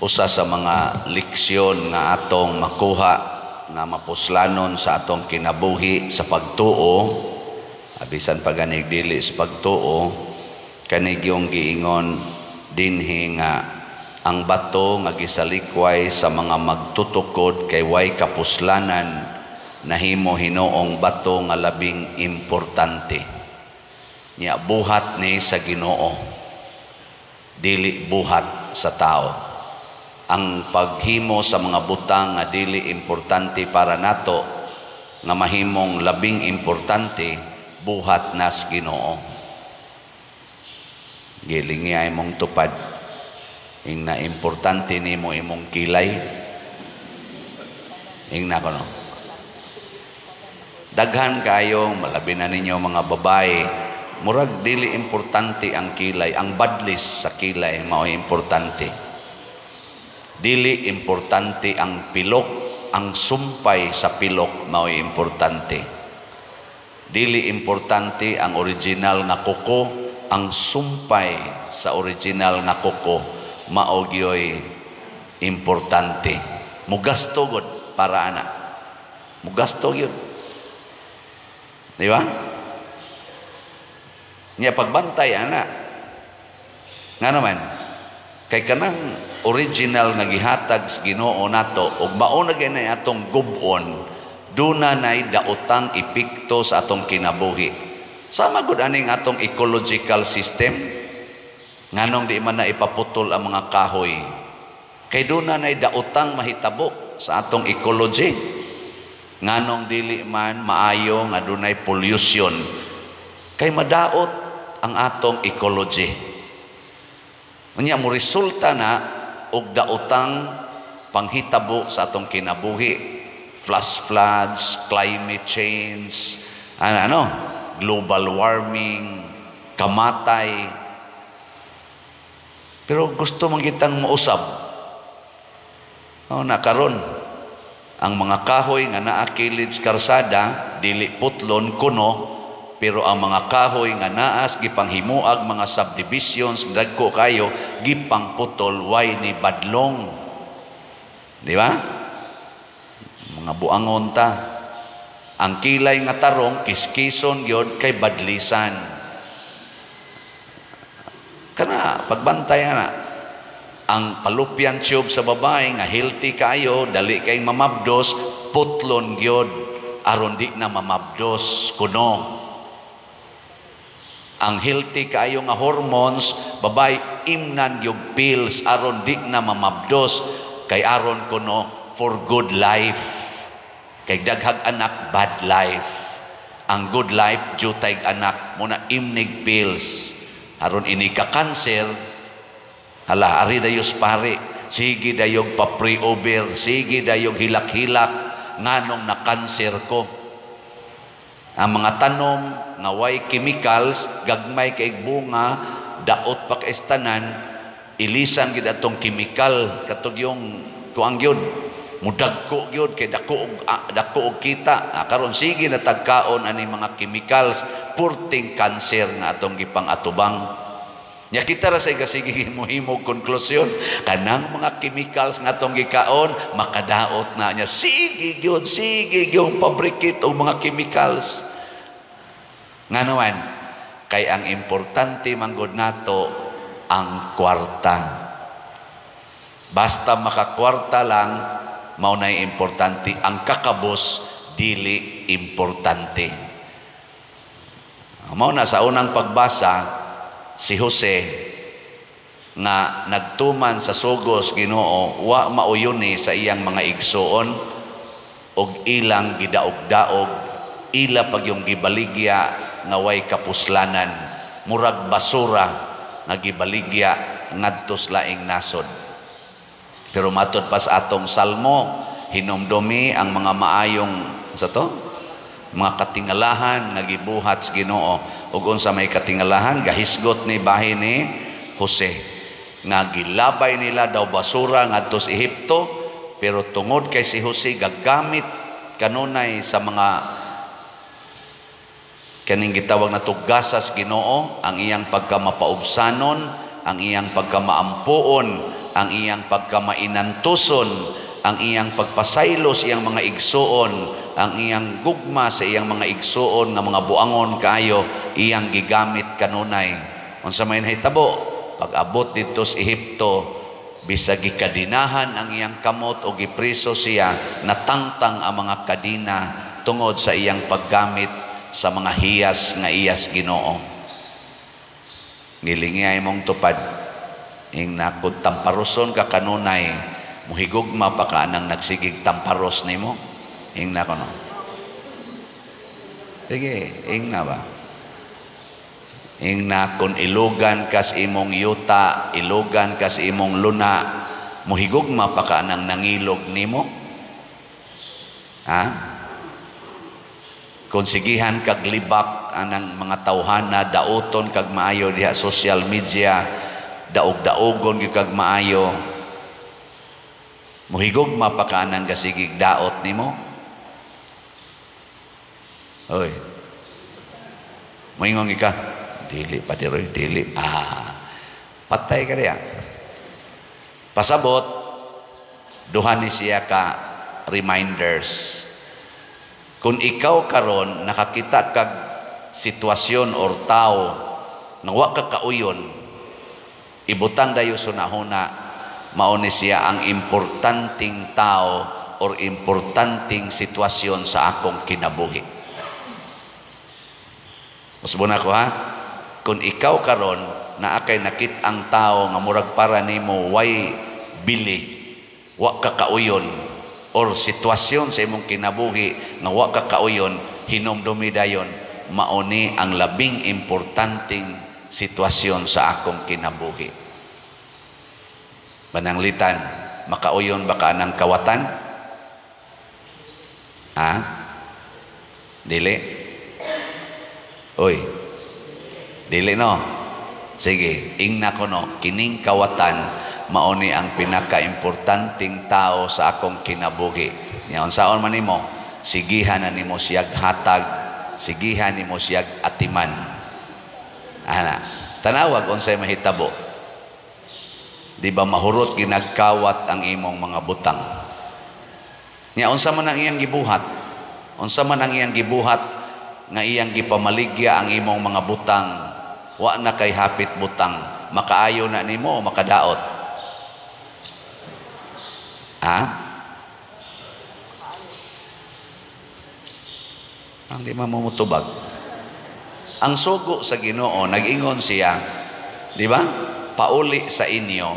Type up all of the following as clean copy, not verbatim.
Usa sa mga leksyon nga atong makuha nga mapuslanon sa atong kinabuhi sa pagtuo, abisan pa ganig dili sa pagtuo, kanig yung giingon dinhi nga ang bato nga gisalikway sa mga magtutukod kay way kapuslanan, nahimo hinuong bato nga labing importante. Nya buhat ni sa Ginoo, dili buhat sa tao. Ang paghimo sa mga butang nga dili importante para nato nga mahimong labing importante, buhat nas Ginoo. Gilingi ay mong tupad ing na importante nimo imong kilay, ing na kono daghan kayo, malabi na ninyo mga babae, murag dili importante ang kilay, ang badlis sa kilay mao importante. Dili importante ang pilok, ang sumpay sa pilok mao importante. Dili importante ang original nga kuko, ang sumpay sa original nga kuko mao gyoy importante. Mugasto gud para ana. Mugasto gyud. Di ba? Nya pagbantay ana. Nga naman, kay kanang original nga gihatag sa Ginoo nato ug mao na gyud atong gub-on, duna nay daotang epekto sa atong kinabuhi. Sama gud aning atong ecological system. Nganong di man na ipaputol ang mga kahoy? Kay duna nay daotang mahitabo sa atong ecology. Nganong dili man maayo nga dunay pollution? Kay madaot ang atong ecology. Unya mo resulta na og daotang panghitabo sa atong kinabuhi. Flash floods, climate change, ano, ano, global warming, kamatay. Pero gusto man kitang mausab. Oh, nakaron ang mga kahoy nga naa kilid sa karsada dili putlon kuno, pero ang mga kahoy nga naas gipanghimuag mga subdivisions dagko kayo gipangputol, way ni badlong, di ba? Mga buangon ta. Ang kilay nga tarong kiskison gyud kay badlisan. Kana pagbantay ana. Ang fallopian tube sa babae nga healthy kayo, dali kay mamabdos, putlon gyud aron di na mamabdos kuno. Ang healthy kaayo nga hormones, babae, imnan gyud pills aron di na mamabdos, kay aron kuno for good life. Kay daghag anak, bad life. Ang good life, jutay anak muna, imnig pills aron ini ka cancer. Hala, ari dayos pare, sige dayog pa pre-over, sige dayog hilak-hilak, nganong na cancer ko. Ang mga tanom nga way chemicals, gagmay kay bunga, daot pa kaistanan, ilisan gid atong chemical, katog yung kuang gyud, mudagko gyud kay dako og kita. Karon sige na tagkaon ani mga chemicals, purting cancer nga atong gipang-atubang. Nya kita ra say sige himo konklusyon, kanang mga chemicals nga atong gikaon makadaot na niya. Sige gyud, sige gyud fabricate og mga chemicals. Ngano man, kay ang importante manggod nato ang kwarta. Basta makakwarta lang, mao nay importante. Ang kakabos dili importante. Mao na sa unang pagbasa, si Jose nga nagtuman sa sugos Ginoo, wa mauyuni sa iyang mga igsuon og ilang gidaog-daog, ila pag yung gibaligya nga way kapuslanan, murag basura nga gibaligya ngadto sa laing nasod. Pero matud pa sa atong salmo, hinumdumi ang mga maayong sa to, mga katingalahan nga gibuhat sa Ginoo. Ug unsa may katingalahan, gahisgot ni bahin ni Jose nga gilabay nila daw basura ngadto sa Ehipto, pero tungod kay si Jose gagamit kanunay sa mga kaning gitawag na tugasas Ginoo, ang iyang pagkamapaubsanon ang iyang pagkamaampuon, ang iyang pagkamainantuson, ang iyang pagpasaylo sa iyang mga igsuon, ang iyang gugma sa iyang mga igsuon nga mga buangon kaayo, iyang gigamit kanunay. Unsa may nahitabo? Pag-abot didto sa Ehipto, bisag gikadinahan ang iyang kamot o gipriso siya, natangtang ang mga kadina tungod sa iyang paggamit sa mga hiyas nga iyas Ginoo. Ngilingi mong tupad. Ingna kung tamparoson ka kanunay, muhigugma pa ka anang nagsigig tamparos nimo. Ingna ko no. Sige, ingna ba? Ingna kung ilugan kas imong yuta, ilugan kas imong luna, muhigugma pa ka anang nangilog nimo? Ha? Kung sigihan kag libak anang mga tawhana, dauton kag maayo diha social media, daog-daogon gyud kag maayo, muhigugma pa ka anang gasigig daot nimo? Oy. Moingon ka, dili pa diroy, dili. Ah, patay ka diya. Pasabot, duha ni siya ka reminders. Kung ikaw karon nakakita kag sitwasyon or tao nga wa ka kauyon, ibutang dayo sunahuna, mao ni siya ang importanteng tao or importanteng sitwasyon sa akong kinabuhi. Usbon ako ha. Kung ikaw karon naa kay nakit-ang tao nga murag para nimo way bili, wa ka kauyon, or sitwasyon sa imong kinabuhi nga wa ka kauyon, hinumdumi dayon, mao ni ang labing importanteng sitwasyon sa akong kinabuhi. Pananglitan, makauyon ba ka anang kawatan? Ha? Dili? Oy. Dili no? Sige, ingna ko no, kining kawatan mao ni ang pinaka-importanteng tao sa akong kinabuhi. Nya unsaon man nimo? Sigihan na nimo siyag hatag, sigihan nimo siyag atiman. Ana, tanawag unsay mahitabo. Di ba mahurot ginagkawat ang imong mga butang? Nya unsa man ang iyang gibuhat? Unsa man ang iyang gibuhat nga iyang gipamaligya ang imong mga butang? Wa na kay hapit butang, makaayo na nimo o makadaot? Ha? Ang di mamumutubag. Ang sugo sa Ginoo, nag-ingon siya, di ba? Pauli sa inyo,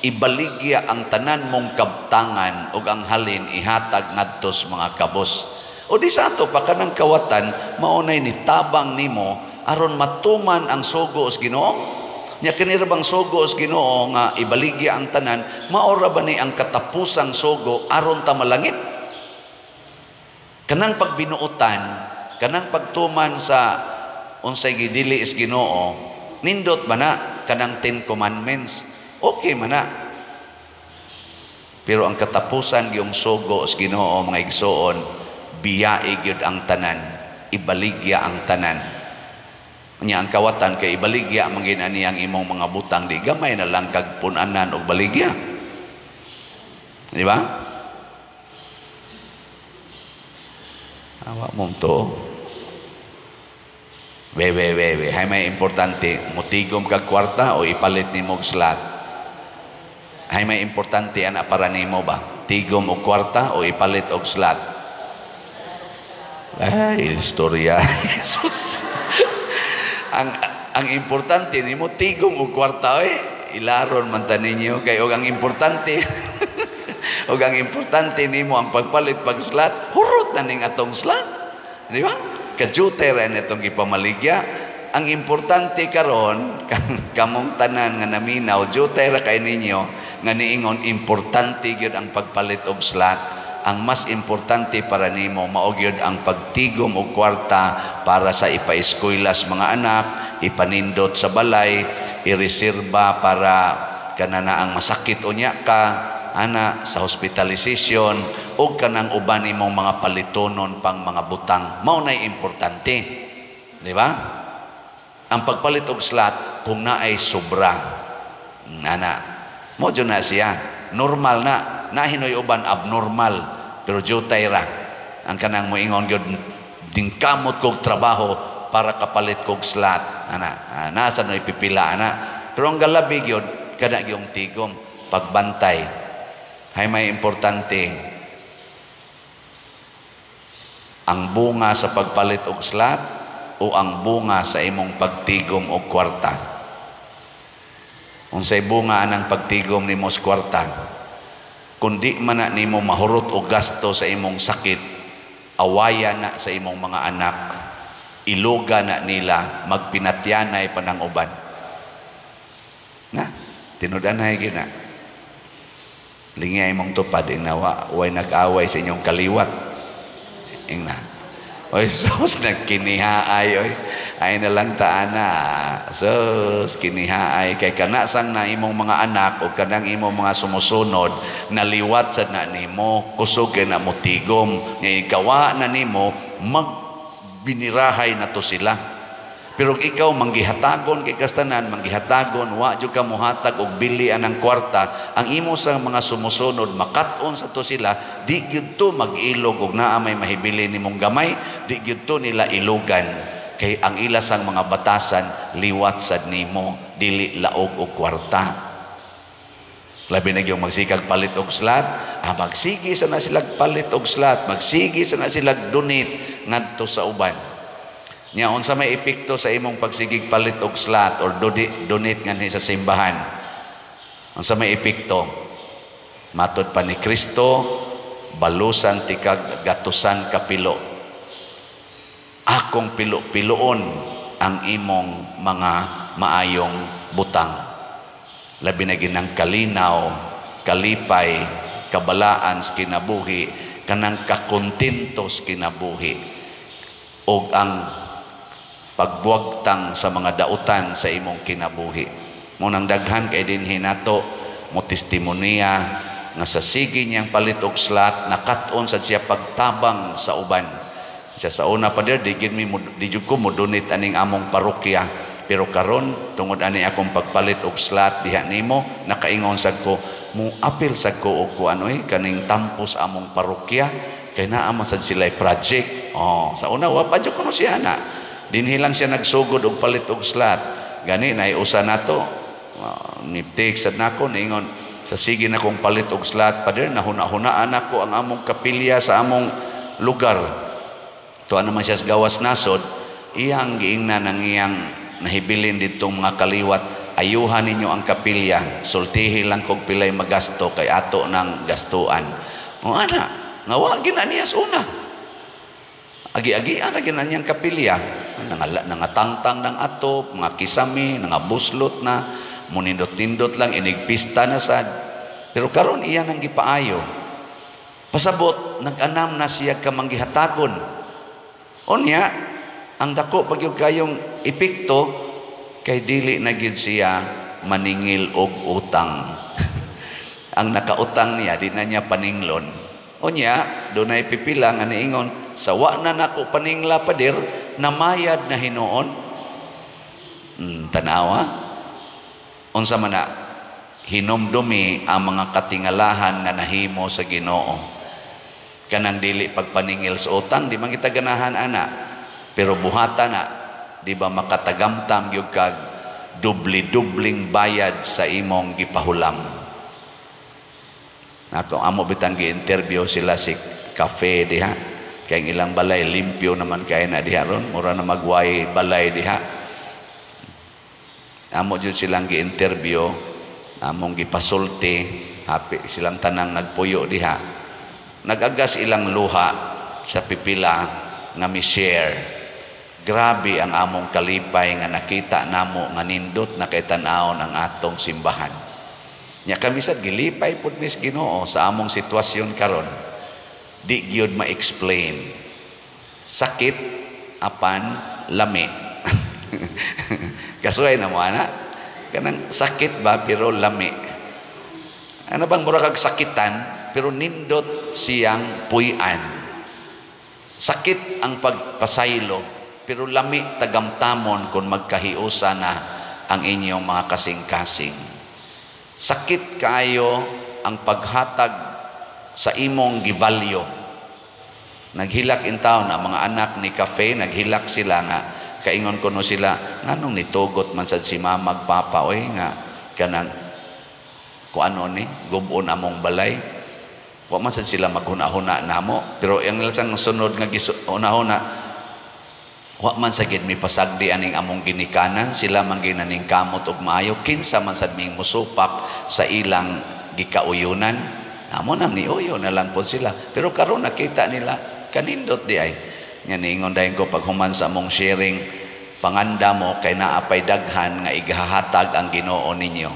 ibaligya ang tanan mong kabtangan ug ang halin ihatag ngadto sa mga kabos. O di sa ato pa kanang kawatan, maunay ni tabang nimo aron matuman ang sugo sa Ginoo. Nya kini ra bang sugo sa Ginoo nga ibaligya ang tanan, mao ra ba ni ang katapusang sugo aron ta malangit? Kanang pagbinuotan, kanang pagtuman sa unsay gidili is Ginoo, nindot ba na kanang 10 Commandments? Okay man na. Pero ang katapusan gyung sugo sa Ginoo, mga igsoon, biyai gyud ang tanan, ibaligya ang tanan. Nya ang kawatan kay ibaligya man gid ani ang imong mga butang, di gamay na lang kag pun-anan og baligya. Di ba? Awa mong to. We we we we. Hay may importante, mutigom kag kwarta o ipalit nimo og slot? Hay may importante ana para nimo ba? Tigom og kwarta o ipalit og slot? Ay, istorya. Jesus. Ang importante nimo tigom og kwarta oy, ilaron man ta ninyo kay og ang importante og ang importante nimo ang pagpalit pag slot, hurot na ning atong slot. Di ba? Kajuter ra nitong gipamaligya. Ang importante karon kamong tanan nga naminaw, jutay ra kay ninyo nga niingon importante gyud ang pagpalit og slot. Ang mas importante para nimo mao gyud ang pagtigom og kwarta para sa ipaeskuylas mga anak, ipanindot sa balay, ireserba para kanana ang masakit unya ka ana sa hospitalization og kanang uban nimong mga palitonon pang mga butang. Mao nay importante, di ba? Ang pagpalit og slot kung naay sobra. Ana. Mo jud na siya. Normal na. Nahinoy uban abnormal pero jutay ra. Ang kanang moingon gyud, "Dingkamot kog trabaho para kapalit kog slot." Ana, ah, nasa no ipipila ana. Pero ang galabi gyud kada gyung tigom pagbantay. Hay may importante ang bunga sa pagpalit og slot o ang bunga sa imong pagtigom og kwarta? Unsay bunga anang pagtigom nimo sa kwarta? Kundi man na nimo mahurot og gasto sa imong sakit, awaya na sa imong mga anak, iluga na nila, magpinatyanay pa ng uban. Na, tinud-anay gina. Lingi imong tupad, inawa, way nag-away sa inyong kaliwat. Ingna. Oy, sus, nagkinihaay, oy. Ay na lang taana. Sus, kinihaay. Kay kanasang na imong mga anak o kanang imong mga sumusunod, naliwat sa na nimo, kusog kay na mo tigom. Nga ikawa na nimo, magbinirahay na to sila. Pero ikaw manggihatagon kay kastanan, manggihatagon, wa jud ka mohatag og bili anang kwarta, ang imo sa mga sumusunod makat-on sa to sila, di gyud to mag-ilog og naa may mahibili nimong gamay, di gyud to nila ilugan kay ang ila sang mga batasan liwat sad nimo, dili laog og kwarta. Labi na gyud magsikag palit og slot, ah, magsige sa na sila palit og slot, magsige sa na sila donate ngadto sa uban. Nya unsa may epekto sa imong pagsigig palit og slot or donate nganhi sa simbahan? Unsa may epekto? Matod pa ni Kristo, balusan tikag gatusan kapilo. Akong pilo-piloon ang imong mga maayong butang. Labi na ginang kalinaw, kalipay, kabalaan sa kinabuhi, kanang kakontento sa kinabuhi, og ang pagbuwagtang sa mga dautan sa imong kinabuhi. Munang daghan kay dinhi nato mo testimonya nga sa sige niyang palit og slot, nakat-on sad siya pagtabang sa uban. Siya sa una pa dir, di gid mi di jud ko mo donate aning among parokya. Pero karon tungod ani akong pagpalit og slot diha nimo, nakaingon sad ko, mo apil sad ko og kuan oy, kaning tampos among parokya kay naa man sad sila project. Oh, sa una wa pa jud kuno siya na. Dinhi lang siya nagsugod og palit og slot. Gani naiusa nato. Ni text sad nako, niingon sa sige na kong palit og slot, "Pader, nahuna-hunaan ako ang among kapilya sa among lugar." Tuwa naman siya sa gawas nasod, iyang giingnan ang iyang nahibilin ditong mga kaliwat, "Ayuhan ninyo ang kapilya, sultihi lang kog pilay magasto kay ato ng gastuan." O ana, nga wa gina niya sa una. Agi-agian ra gina niyang kapilya. Nangatangtang ng atop, mga kisame, nangabuslot na, munindot-nindot lang, inigpista na sad. Pero karon iya nang gipaayo. Pasabot, nag-anam na siya kamanggihatagon. Unya, ang dako pag yung kayong epekto, kay dili na gid siya maningil og utang. Ang nakautang niya, di na niya paninglon. Unya, dunay pipila nga niingon, "Sa wa na nako paningla, pader, namayad na hinuon." Tanawa. Unsa man na hinumdumi ang mga katingalahan nga nahimo sa Ginoo. Kanang dili pagpaningil sa utang, di man kita ganahan ana. Pero buhata na, di ba makatagamtam gyud kag dubli-dubling bayad sa imong gipahulam? Nato amo bitang gi-interview sila si cafe diha. Kay ang ilang balay limpyo naman kay na diha ron, mura na magway balay diha. Amo jud silang gi-interview, among gipasulti, happy silang tanang nagpuyo diha. Nagagas ilang luha sa pipila nga mi share. "Grabe ang among kalipay nga nakita namo nga nindot na kay tan-awon ang atong simbahan." Nya kami sad gilipay pud mis Ginoo sa among sitwasyon karon. Di gyud ma-explain. Sakit apan lami. Kasuhay na mo ana. Kanang sakit ba pero lami. Ano bang mura kag sakitan pero nindot siyang puy-an. Sakit ang pagpasaylo pero lami tagamtamon kung magkahiusa na ang inyong mga kasing-kasing. Sakit kaayo ang paghatag sa imong givalue. Naghilak in town ang mga anak ni Cafe, naghilak sila nga kaingon kuno sila, nganong nitugot man sad si mama ug papa oy nga kanang kung ano ni gub-on among balay. Wa man sad sila maghuna-huna namo, pero ang lasang sunod nga gihuna-huna, wa man sa gid mi pasagdi aning among ginikanan, sila man ginaning kamot og maayo, kinsa man sad ming musupak sa ilang gikauyunan. Amo nang niuyo na lang po sila, pero karon nakita nila kanindot di ay. Nya niingon dayon ko paghuman sa among sharing, panganda mo kay naa pay daghan nga igahatag ang Ginoo ninyo.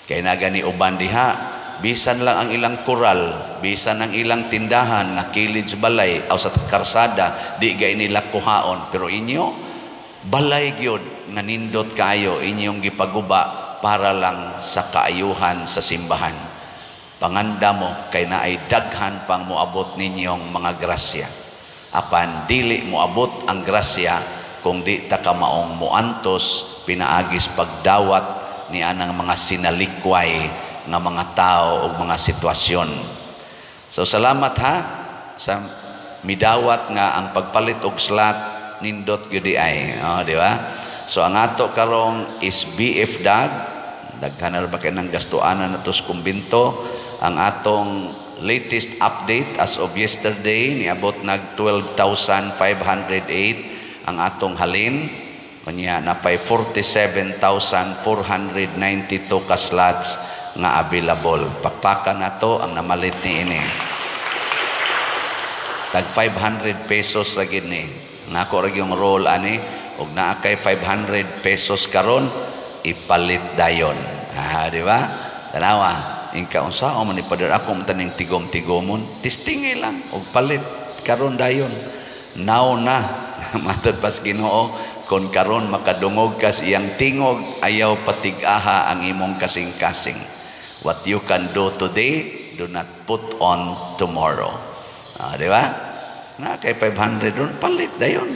Kay na gani uban diha, bisan lang ang ilang kural, bisan ang ilang tindahan nga kilid sa balay o sa karsada, di gay nila kuhaon, pero inyo balay gyud nga nindot kaayo inyong gipaguba para lang sa kaayuhan sa simbahan. Panganda mo kay naay daghan pang moabot ninyong mga grasya. Apan dili moabot ang grasya kung di ta kamaong moantos pinaagis pagdawat ni anang mga sinalikway nga mga tao o mga sitwasyon. So salamat ha sa midawat nga ang pagpalit og slot nindot gyud ay. Oh, di ba? So ang ato karong is BF Dag. Daghan na ba kay nang gastuanan nato sa kumbinto. Ang atong latest update as of yesterday, niabot nag 12,508 ang atong halin. Unya napay 47,492 ka slots nga available. Pakpakan nato ang namalit ni ini. Tag 500 pesos ra gid ni. Nako ra yung roll ani, og naa kay 500 pesos karon, ipalit dayon. Ah, di ba? Tanawa. Ingka unsa man ni Pader, ako man taning tigom-tigomon. Tistingi lang og palit karon dayon. Now na matod pas Ginoo, kon karon makadungog kas iyang tingog, ayaw patig-aha ang imong kasing-kasing. What you can do today, do not put on tomorrow. Ah, di ba? Na kay 500 ron, palit dayon.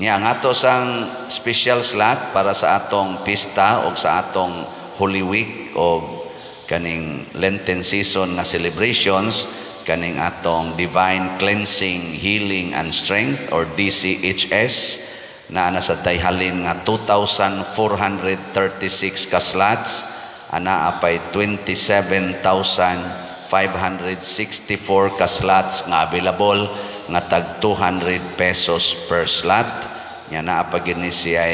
Nya ang ato sang special slot para sa atong pista o sa atong Holy Week o kaning Lenten season nga celebrations, kaning atong Divine Cleansing, Healing and Strength or DCHS, na nasa tayhalin nga 2,436 ka slots, ana apay 27,564 ka slots nga available nga tag 200 pesos per slot. Nya naa pa gini siya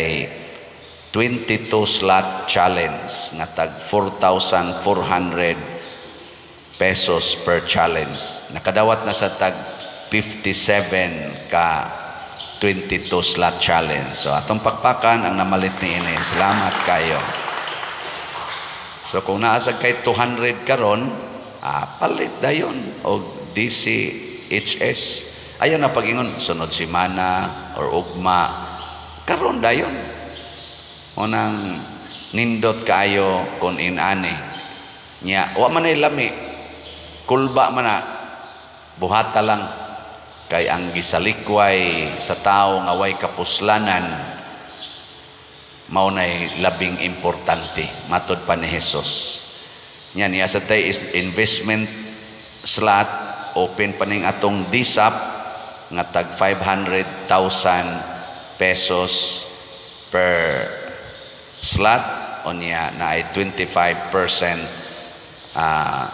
22 slot challenge nga tag 4,400 pesos per challenge. Nakadawat na sa tag 57 ka 22 slot challenge. So atong pakpakan ang namalit ni ini. Salamat kayo. So kung naa sa kay 200 karon, palit dayon og DCHS. Ayaw na pag-ingon sunod semana or ugma, karon dayon. Unang nindot kaayo kon inani. Nya wa man ay lami. Kulba man na, buhata lang kay ang gisalikway sa tao nga way kapuslanan mao nay labing importante matod pa ni Jesus. Nya niya sa tay investment slot, open pa ning atong DSAP nga tag 500,000 pesos per slot, unya na ay 25%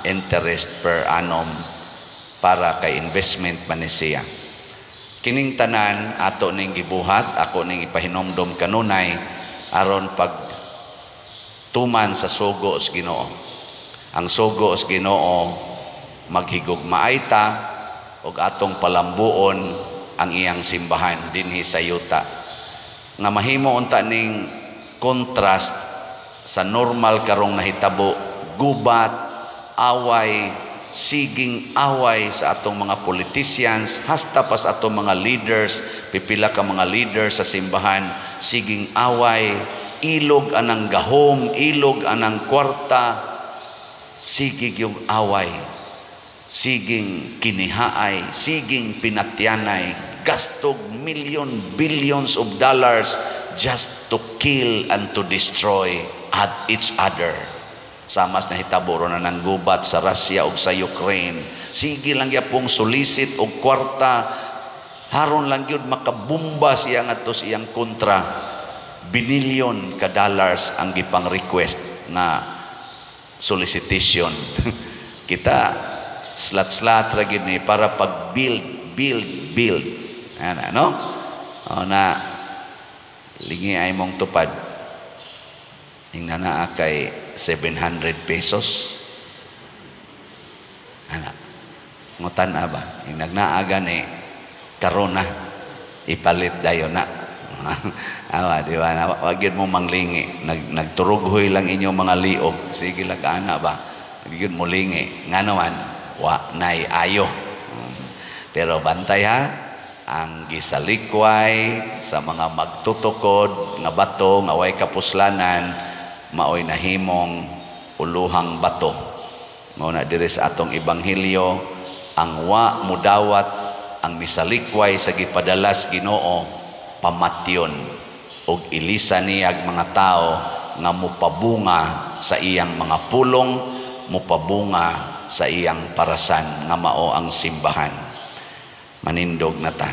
interest per annum para kay investment man ni siya. Kining tanan ato ning gibuhat, ako ning ipahinomdom kanunay aron pag tuman sa sugo sa Ginoo. Ang sugo sa Ginoo, maghigugmaay ta ug atong palambuon ang iyang simbahan dinhi sa yuta. Nga mahimo unta ning contrast sa normal karong nahitabo, gubat, away, siging away sa atong mga politicians, hasta pa sa atong mga leaders, pipila ka mga leaders sa simbahan, siging away, ilog anang gahom, ilog anang kwarta, sigig yung away, siging kinihaay, siging pinatyanay, gastog million, billions of dollars just to kill and to destroy at each other. Samas nahitabo ron na ng gubat sa Russia ug sa Ukraine. Sige lang gyapong solicit og kwarta, haron lang gyud makabumba siya ngadto sa iyang kontra. Binilyon ka dollars ang gipang request na solicitation. Kita slat-slat ra gid ni para pag build, build, build. Ana, no? O na lingi ay mong tupad. Ingna naa kay 700 pesos. Ana. Ngutan na ba? Ingnag naa gani karon na, ipalit dayon na. Awa, di ba? Wag gyud mo manglingi. Nagturughoy lang inyong mga liog. Sige lang ana ba? Wag gyud mo lingi. Nga naman, wa nay ayo. Pero bantay ha, ang gisalikway sa mga magtutukod nga bato nga way kapuslanan, maoy nahimong uluhang bato. Mao na diri sa atong ebanghelyo, ang wa mudawat ang misalikway sa gipadalas Ginoo, pamatyon og ilisa niyag mga tao nga mupabunga sa iyang mga pulong, mupabunga sa iyang parasan nga mao ang simbahan. Manindog na ta.